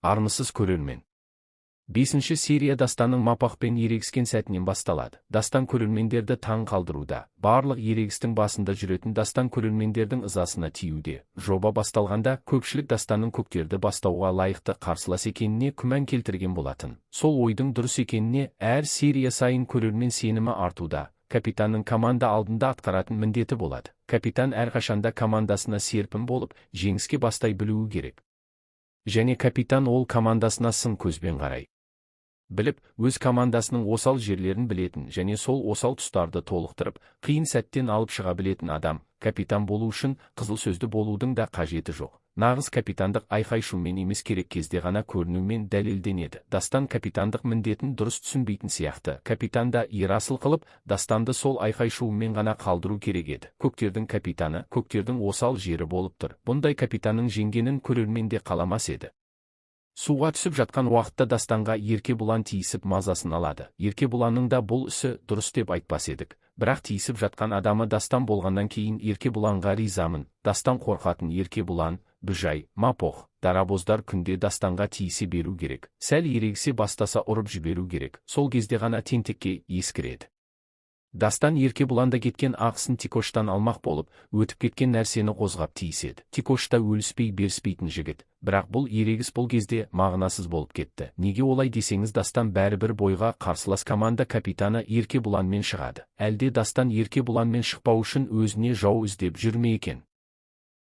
Армысыз, көрермен! Бесінші серия Дастанның Мапақпен ерегіскен сәтінен басталады. Дастан көрермендерді таң қалдыруда. Барлық ерегістің басында жүретін Дастан көрермендердің ызасына тиюде. Жоба басталғанда көпшілік Дастанның көктерді бастауға лайықты қарсылас екеніне күмән келтірген болатын. Сол ойдың дұрыс екеніне әр серия сайын көрермен сенімі артуда. Капитанның команда алдында атқаратын міндеті болады. Капитан әрқашанда командасына серпін болып, жеңіске бастай білуі керек. Және капитан ол командасына сын көзбен қарай біліп, өз командасының осал жерлерін білетін және сол осал тұстарды толықтырып, қиын сәттен алып шыға білетін адам. Капитан болу үшін қызыл сөзді болудың да қажеті жоқ. Нағыз капитандық айқай-шумен емес, керек кезде ғана көрінумен дәлелденеді. Дастан капитандық міндетін дұрыс түсінбейтін сияқты. Капитан да ерасыл қылып, Дастанды сол айқай-шуымен ғана қалдыру керек еді. Көктердің капитаны көктердің осал жері болып тұр. Бұндай капитанның жеңгенін көрермен де қаламас еді. Суға түсіп жатқан уақытта Дастанға Еркебұлан тиісіп, мазасын алады. Еркебұланның да бұл ісі дұрыс деп айтпас едік. Бірақ тиісіп жатқан адамы Дастан болғаннан кейін Еркебұланға ризамын. Дастан қорқатын Еркебұлан, Бүжай, Мапоқ, Дарабоздар күнде Дастанға тиісе беру керек. Сәл ерегісе бастаса, ұрып жіберу керек. Сол кезде ғана тентекке ес кіреді. Дастан Еркебұланда кеткен ақысын Тикоштан алмақ болып, өтіп кеткен нәрсені қозғап тиіседі. Тикош та өліспей беріспейтін жігіт. Бірақ бұл ерегіс бұл кезде мағынасыз болып кетті. Неге олай десеңіз, Дастан бәрібір бойға қарсылас команда капитаны Еркебұланмен шығады. Әлде Дастан Еркебұланмен шықпау үшін өзіне жау іздеп жүр ме екен?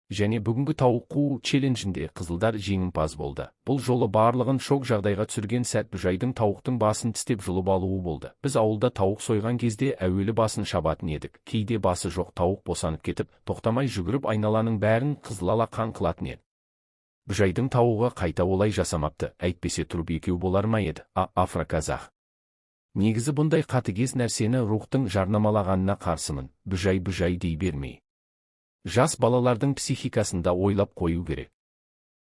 Және бүгінгі тауық қуу челленджінде қызылдар жеңімпаз болды. Бұл жолы барлығын шок жағдайға түсірген сәт Бүжайдың тауықтың басын тістеп жұлып алуы болды. Біз ауылда тауық сойған кезде әуелі басын шабатын едік. Кейде басы жоқ тауық босанып кетіп, тоқтамай жүгіріп, айналаның бәрін қызыл ала қан қылатын еді. Бүжайдың тауығы қайта олай жасамапты, әйтпесе труп екеу болар ма еді? А афроказах. Негізі бұндай қатыгез нәрсені Рухтың жарнамалағанына қарсымын. Бүжай, Бүжай дей бермей, жас балалардың психикасында ойлап қою керек.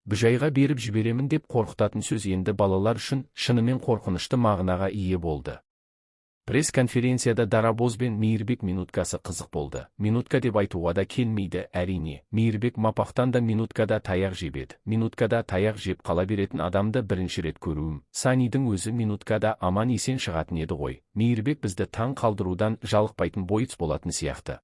Бүжайға беріп жіберемін деп қорқытатын сөз енді балалар үшін шынымен қорқынышты мағынаға ие болды. Пресс-конференцияда Дарабоз бен Мейірбек минуткасы қызық болды. Минутка деп айтуға да келмейді, әрине. Мейірбек Мапақтан да минуткада таяқ жеп еді. Минуткада таяқ жеп қала беретін адамды бірінші рет көруім. Санидің өзі минуткада аман есен шығатын еді ғой. Мейірбек бізді таң қалдырудан жалықпайтын боец болатын сияқты.